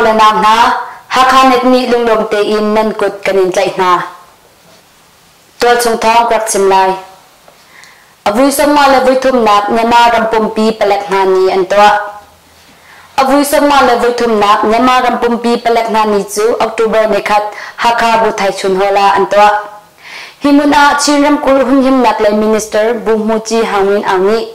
le nau hna, Hakha Net nih lunglawm tein nan kut kan in tlaih hna. Tualchung thawng ka rak chim lai. A vui sawmnga le voithumnak Myanmar ram pumpi palek hna nih an tuah. A vui sawmnga le voithumnak Myanmar ram pumpi palek hna ni cu October nikhat Hakha Buthaichun Hall ah an tuah. Hi hmun ah Chin ramkulh humhimnak lei minister Bu Hmuci Hang Win Aung nih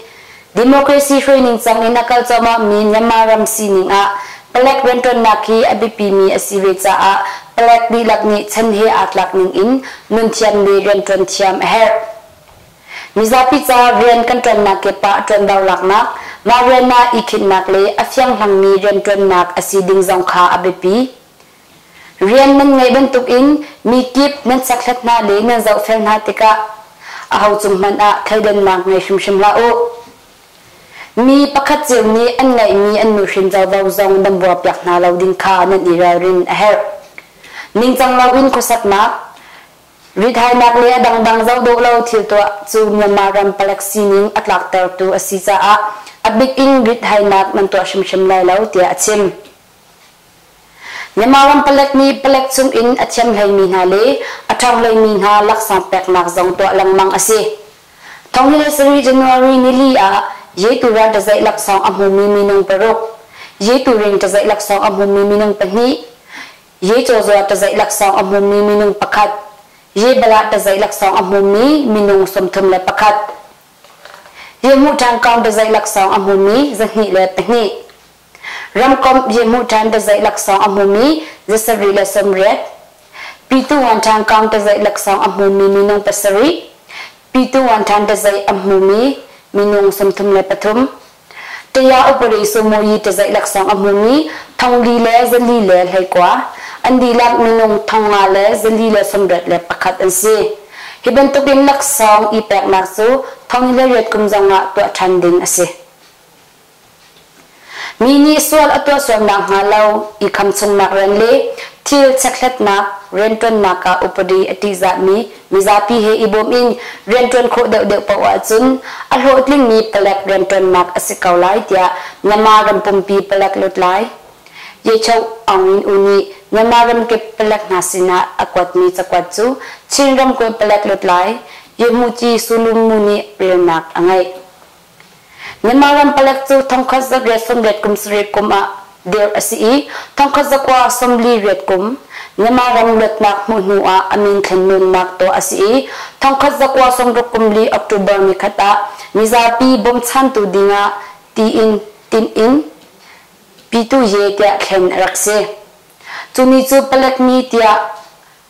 democracy hruaining cang in a kal cuahmahmi Myanmar ram sining ah palek rianṭuannak hi a biapimi a si ve caah palek dihlak nih chan he aa tlak ning in nun thiam le rianṭuan thiam a herh. Mizapi ca rian kan ṭuannak kip ah ṭuanvo laknak, mah rian ah i khinhnak le a fianghlangmi rianṭuannak a si ding zong kha a biapi. Rian nan ngeih bantukin mi kip nan chekhlat hna le nan zohfel hna tikah aho cung hmanh ah thleidannak ngei hrimhrim hlah u. Mi pakhat cio nih an ngeihmi an nuhrin covo zong nan buarpiak hna lo ding kha nan i ralrin a herh. Ningcang loin khuasaknak, rithainak le a dangdang zoh dawh lo thil tuah cu Myanmar ram palek sining a tlaktertu a si caah a bik in rithainak nan tuah hrimhrim lai lo tiah a chim. Myanmar ram palek nih palek chungin a thiam hleimi hna le a ṭhang hleimi hna laksawng peknak zong tuah lengmang a si. Thonghile sarih January nili ah Yetu ral ṭazeih laksawng a hmumi minung paruk, Yetu ring ṭazeih laksawng a hmumi minung pahnih, Ye cawzuar ṭazeih laksawng a hmumi minung pakhat, Ye balah ṭazeih laksawng a hmumi minung 31, Ye hmuh ṭhan kaung ṭazeih laksawng a hmumi 202. Ramkomh Yehmuh ṭhan biazeih laksawng a hmumi zasarih le sawmriat, Pitu Wan ṭhan kong biazeih laksawng a hmumi minung pasarih, Pitu Wan ṭhan biazeih a hmumi minung 33, Taya Upari Sumoyi biazeih laksawng a hmumi thongli le zali le hleikua, an dihlak minung thongnga le zali le sawmriat le pakhat an si. Hi bantukin laksawng i peknak cu thong le riat kum zongah tuah ṭhan ding a si. Mi nih sual a tuah sual nakhnga lo i khamchungnak rian le thil chekhlatnak rianṭuannak ah upadi a ṭihzahmi mizapi he i bawm in rianṭuan khawh deuhdeuh paoh ahcun a hlawhtlingmi palek rianṭuannak a si ko lai tiah Myanmar ram pumpi palek lutlai Ye Cho Aung Win Oo nih Myanmar ramkip palek hna sinah a kuatmi cakuat cu Chin ramkulh palek lutlai Ye Hmuci Sulum Mu nih relnak a ngeih. Myanmar ram palek cu thongkhat zakriat sawmriat kum sarih kum ah dirh a si i thongkhat zakua sawmli riat kum Myanmar ram luatnak hmuh hnu ah a min thlennawnnak tuah a si i thongkhat zakua sawmruk kum li October nikhat ah mizapi bawmchantu dingah tiin tinh in Pitu Ye tiah thlen a rak si. Cu ni cu palek ni tiah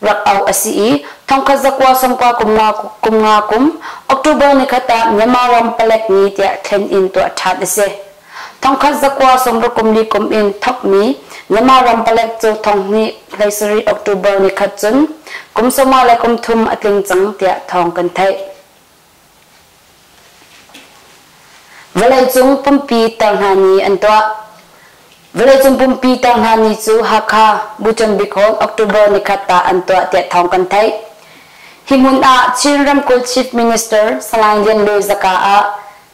rak auh a si i thongkhat zakua sawmkua kum nga kum nga kum October nikhat ah Myanmar ram palek ni tiah thlen in tuah ṭhan a si. Thongkhat zakua sawmruk kum li kum in thokmi Myanmar ram palek cu thonghnih hleisarih October nikhat cun kum sawmnga le kum thum a tling cang tiah thawng kan theih. Vawleicung pumpi tar hna ni an tuah. Vawleicung pumpi tar hna ni cu Hakha, Buchan Hall, October nikhat ah an tuah tiah thawng kan theih. Hi hmun ah Chin ramkulh Chief Minister Salai Lian Luai Zaka ah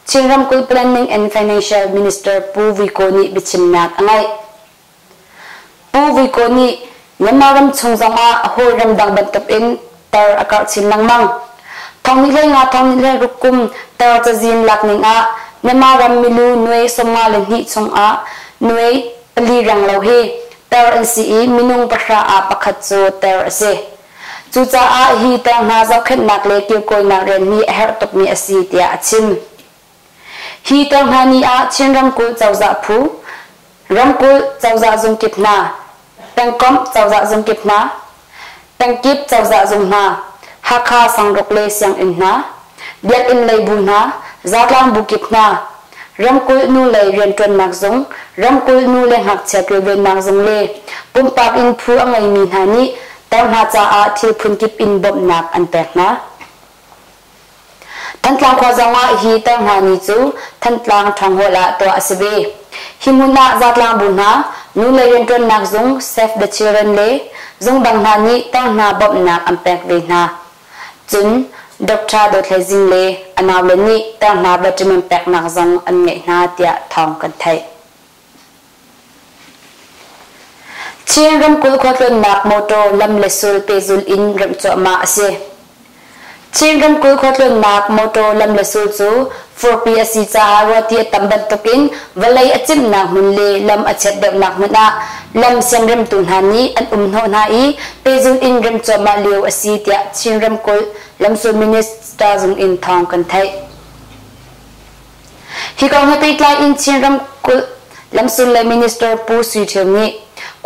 Chin ramkulh Planning and Financial Minister Pu Vui Kaw nih biachimnak a ngeih. Pu Vui Kaw nih Myanmar ram chung zongah hawi ramdang bantukin tar a karh chin lengmang. Thong hlei nga thong hlei ruk kum tar cazin lak ning ah Myanmar ram milu nuai 52 chungah nuai pali reng lo hi tar an si i minung pahra ah pakhat cu tar a si. Cucaah hi tar hna zohkhenhnak le kilkawinak rian hi a herh tukmi a si tiah a chim. Hi tar hna ni ah Chin ramkulh cozah phu, ramkulh cozah zung kip hna, pengkomh cozah zung kip hna, pengkip cozah zung hna, Hakha sangruk le sianginn hna, biakinn lei bu hna, zatlang bu kip hna, ramkulh nu lei rianṭuannak zung, ramkulh nu le ngakchia kilvennak zung le pumpak in phu a ngeimi hna nih tar hna caah thil phunkip in bawmhnak an pek hna. Thantlang khua zongah hi tar hna ni cu Thantlang ṭhanghawl ah tuah a si ve. Hi hmun ah zatlang bu hna, nu lei rianṭuannak zung Save the Children le zung dang hna nih tar hna bawmhnak an pek ve hna. Cun Dr. Dawt Hlei Zing le a naule nih tar hna vitamin peknak zong an ngeih hna tiah thawng kan theih. Chin ramkulh khualtlawnnak motor lam le sul pehzulh in remh cuahmah a si. Chin ramkulh khualtlawnnak motor lam le sul cu furpi a si caah ruahti a tam bantukin vawlei a cimhnak hmun le lam a chiat deuhnak hmun ah lam siamremtu hna nih an um hnawh hna i pehzulh in remh cuahmah lio a si tiah Chin ramkulh lamsul minister zung in thawng kan theih. Hi kong he pehtlai in Chin ramkulh lamsul lei minister Pu Sui Thio nih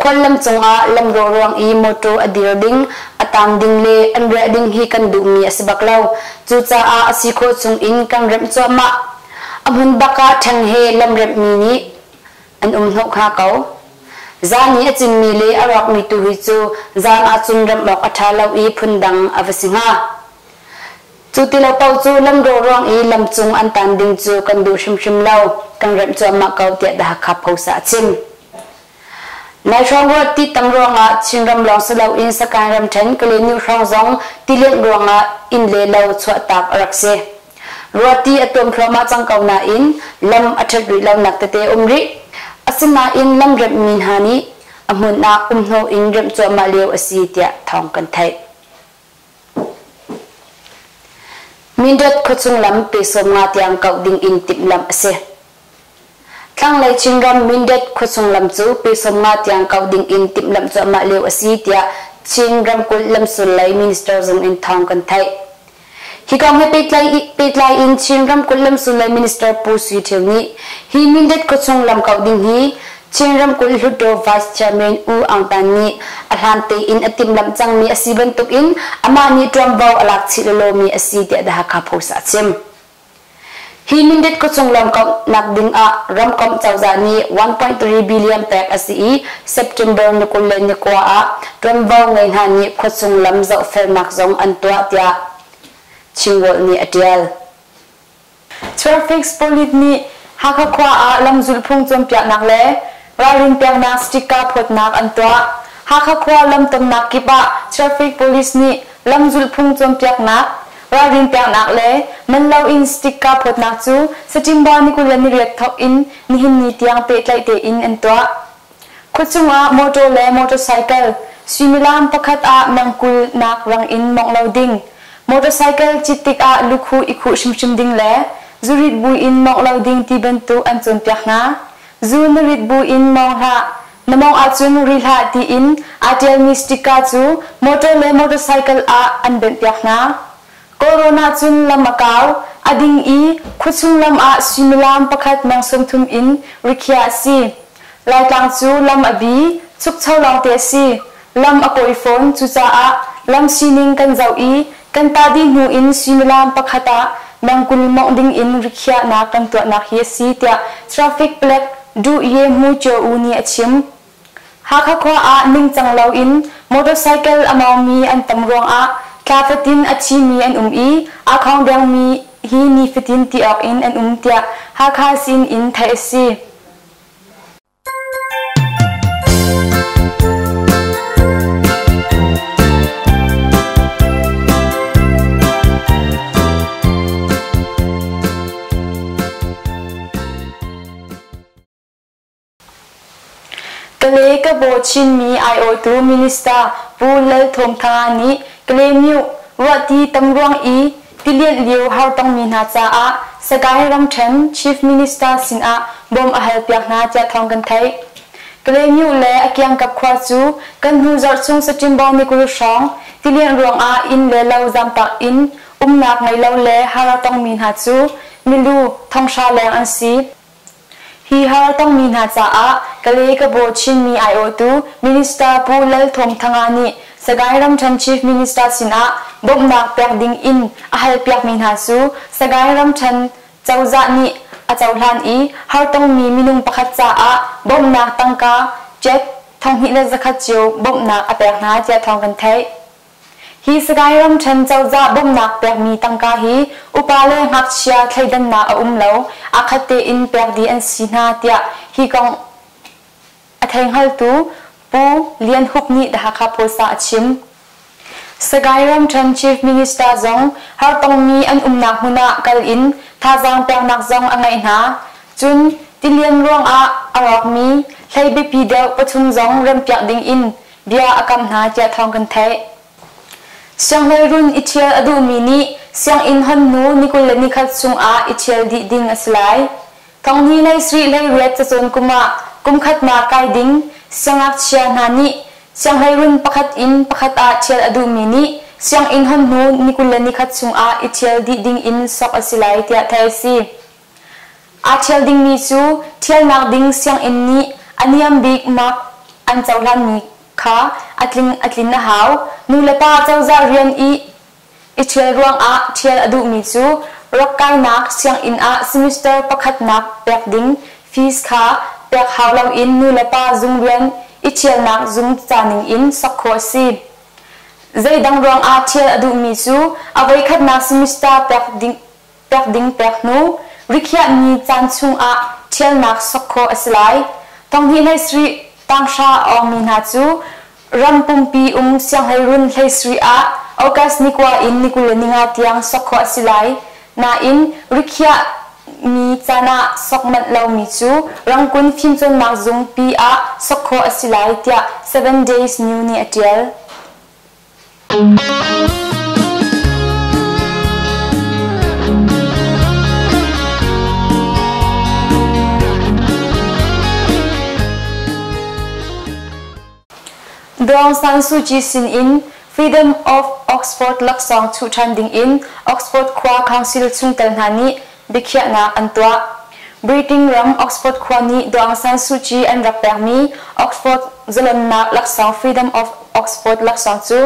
khuallam cungah lamrawh ruang i mawṭaw a dir ding, a tang ding le an riah ding hi kan duhmi a si bak lo. Cucaah a si khawh chung in kan remh cuahmah. A hmun bak ah ṭheng he lam remhmi nih an um hnawh hnga ko. Zan i a cimmi le a rawkmi tu hi cu zan ahcun remh awk a ṭha lo i phundang a va si hnga. Cu ti lo paoh cu lamrawh ruang i lamcung an tan ding cu kan duh hrimhrim lo, kan remh cuahmah ko tiah The Hakha Post ah a chim. Nai hrawng ruah ti tam ruangah Chinram lawng si loin Sakaing ramṭhen Kalenuh hrawng zong tilianh ruangah inn le lo chuahtak a rak si. Ruahti a tuam thluahmah cang ko nain lam a ṭhat rih lonak tete um rih. Asinain lam remhmi hna nih a hmun ah um hnawh in remh cuahmah lio a si tiah thawng kan theih. Mindat khuachung lam pe 50 tiang kauh ding in timhlamh a si. Thlanglei Chinram Mindat khuachung lam cu pe 50 tiang kauh ding in timhlamh cuahmah lio a si tiah Chin ramkulh lamsul lei minister zung in thawng kan theih. Hi kong he pehtlai in Chin ramkulh lamsul lei minister Pu Sui Thio nih hi Mindat khuachung lam kauh ding hi Chin ramkulh Hluttaw Vice Chairman U Aung Tan nih a hlan tein a timhlamh cangmi a si bantukin amah nih ṭuanvo a lak chih lawlawmi a si tiah The Hakha Post ah a chim. Hi Mindat khuachung lamkomhnak ding ah ramkomh cozah nih 1.3 billion pek a si i September ni 29 ah ṭuanvo ngei hna nih khuachung lam zohfelnak zong an tuah tiah Chinworld nih a ṭial. Traffic Police nih Hakha khua ah lamzulhphung cawnpiaknak le ralrin peknak sticker phawtnak an tuah. Hakha khua lamtonnak kip ah Traffic Police nih lamzulhphung cawnpiaknak, ralrin peknak le man loin sticker phawtnak cu September ni 28 thawk in nihin ni tiang pehtlaih tein an tuah. Khuachung ah motor le motorcycle suimilam pakhat ah meng 20 nak rang in mawngh lo ding, motorcycle cit tikah lukhuh i khuh hrimhrim ding le zurit buin mawngh lo ding ti bantuk an cawnpiak hna. Zu na rit buin mawng hlah, na mawngh ahcun ri hlah tiin aa ṭialmi sticker cu motor le motorcycle ah an benhpiak hna. Kawlrawn ahcun lam a kau, a ding i khuachung lam ah suimilam pakhat meng 30 in rikhiah a si. Laitlang cu lam a bi, chukcho lawngte a si. Lam a kawi fawn, cucaah lam sining kan zoh i kan tah dih hnu in suimilam pakhat ah meng 20 mawngh ding in rikhiahnak kan tuahnak hi a si, tiah Traffic Palek Duh Ye Hmu Kyaw U nih a chim. Hakha khua ah ningcang loin motorcycle a mawngmi an tam ruangah thla fatin a thimi an um i aa khawngdengmi hi nifatin ti awk in an um tiah Hakha sin in theih a si. Kale Kabaw Chinmi aiawhtu Minister Pu Lal Thawm Thanga nih Kalaymyo ruahti tam ruang i tilianh lio hartongmi hna caah Sagaing ramṭhen Chief Minister sinah bawm a halpiak hna tiah thawng kan theih. Kalaymyo le a kiangkap khua cu kan hnu zarh chung September ni 20 hrawng tilianh ruangah inn le lo zamtak in umnak ngei lo le har a tongmi hna cu milu thonghra leng an si. Hi har tongmi hna caah Kalay Kabaw Chinmi aiawhtu Minister Pu Lal Thawm Thanga nih Sagaing ramṭhen Chief Minister sinah bawmhnak pek ding in a halpiakmi hna cu Sagaing ramṭhen cozah nih a cohlan i hartongmi minung pakhat caah bawmhnak tangka jet 2100 cio bawmhnak a pek hna tiah thawng kan theih. Hi Sagaing ramṭhen cozah bawmhnak pekmi tangka hi upa le ngakchia thleidannak a um lo, aa khat tein pek dih an si hna tiah hi kong a theihngaltu Pu Lian Hup nih The Hakha Post ah a chim. Sagaing ramṭhen Chief Minister zong hartongmi an umnak hmun ah kal in thazaang peknak zong a ngeih hna. Cun tilian ruangah a rawkmi. hlei biapi deuh pathum zong remhpiak ding in bia a kamh hna tiah thawng kan theih. Sianghleirun i ṭhial a duhmi nih sianginn hon hnu ni 21 chungah i ṭhial dih ding a si lai. Thonghnih hlei sarih hlei riat cacawn kum ah kum khatnak kai ding siangngakchia hna nih sianghleirun pakhat in pakhat ah ṭhial a duhmi nih sianginn hon hnu ni 21 chungah i ṭhial dih ding in sok a si lai tiah theih a si. Aa ṭhial dingmi cu ṭhialnak ding sianginn nih a niam bik mark an cohlanmi kha a tling a tlin a hau. Nulepa cozah rian i i ṭhial ruangah ṭhial a duhmi cu rak kainak sianginn ah semester pakhatnak pek ding fees kha pek hau loin nulepa zung rian i ṭhialnak zung ca ningin sok khawh a si. Zeidang ruangah ṭhial a duhmi cu a voikhatnak semester pek ding pek ding pek hnu rikhiahmi caan chungah ṭhialnak sok khawh a si lai. Thonghnih hlei sarih tanghra a awngmi hna cu ram pumpi um sianghleirun hlei sarih ah August ni kua in ni 25 tiang sok khawh a si lai. Nain rikhiahmi caan ah sok manh lomi cu Rangkun fimcawnnak zungpi ah sok khawh a si lai tiah Seven Days New nih a ṭial. Daw Aung San Suu Kyi sinin Freedom of Oxford laksawng chuh ṭhan dingin Oxford khua council chungtel hna nih biakhiahnak an tuah. Britain ram Oxford khua nih Daw Aung San Suu Kyi an rak pekmi Oxford zalonnak laksawng Freedom of Oxford laksawng cu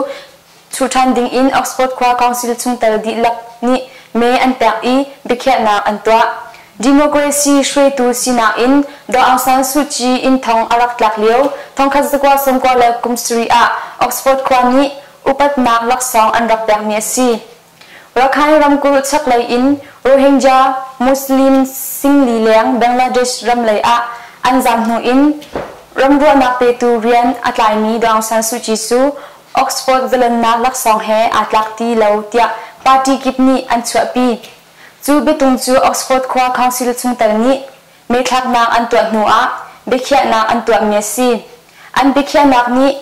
chuh ṭhan dingin Oxford khua council chungtel dihlak nih mee an pek i biakhiahnak an tuah. Democracy hruaitu sinak in Daw Aung San Suu Kyi inn thong a rak tlak lio 1997 ah Oxford khua nih upatnak laksawng an rak pekmi a si. Rakhine ramkulh chaklei in Rohingya Muslim singli leng Bangladesh ram lei ah an zaam hnu in ramruahnak petu rian a tlaimi Daw Aung San Suu Kyi cu Oxford zalonnak laksawng he aa tlak ti lo tiah party kip nih an chuahpi. Cu biatung cu Oxford khua council chungtel nih meethlaknak an tuah hnu ah biakhiahnak an tuahmi a si. An biakhiahnak nih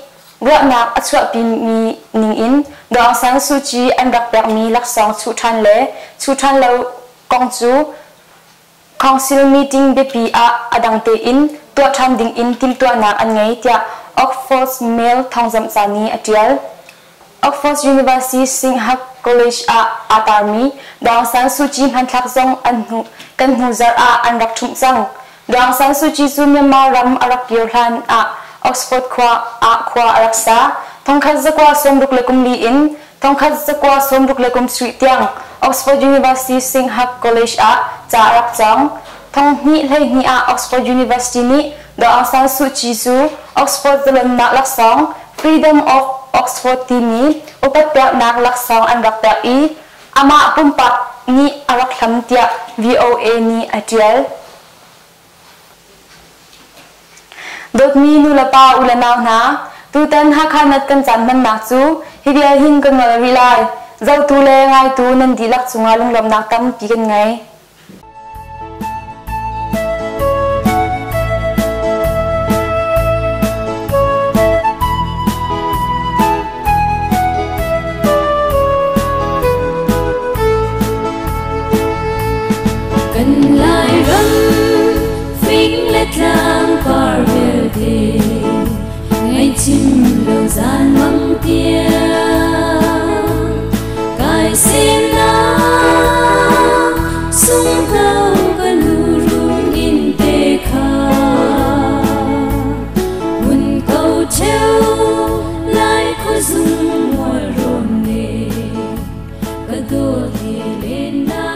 ruahnak a chuahpimi ningin Daw Aung San Suu Kyi an rak pekmi laksawng chuh ṭhan le chuh ṭhan lo kong cu Council meeting biapi ah a dang tein tuah ṭhan dingin timhtuahnak an ngei tiah Oxford Mail thawngzamhca nih a ṭial. Oxford University Singhak College ah aa tarmi Daw Aung San Suu Kyi hmanthlak zong an hnu, kan hnu zarh ah an rak ṭhumh cang. Daw Aung San Suu Kyi cu Myanmar ram a rak kir hlan ah Oxford khua ah khua a rak sa. 1964 in 1967 tiang Oxford University Singhak College ah ca a rak cawng. 2012 ah Oxford University nih Daw Aung San Suu Kyi cu Oxford zalonnak laksawng Freedom of Oxford timi upat peknak laksawng an rak pek i amah pumpak nih a rak hlam tiah VOA nih a ṭial. Dawtmi nulepa u le nau hna, tutan Hakha Nat kan caan hmannak cu hi vial hin kan ngol rih lai. Zohtu le ngaitu nan dihlak cungah lunglawmhnak tampi kan ngei. Kan Lairam fing le tlang par vialte ngaihchim lo zan mang tiang kai semnak sunghno ka nu rung in te kha mun ko cheu lai khuazung mual rawn ne ka dawt he len na.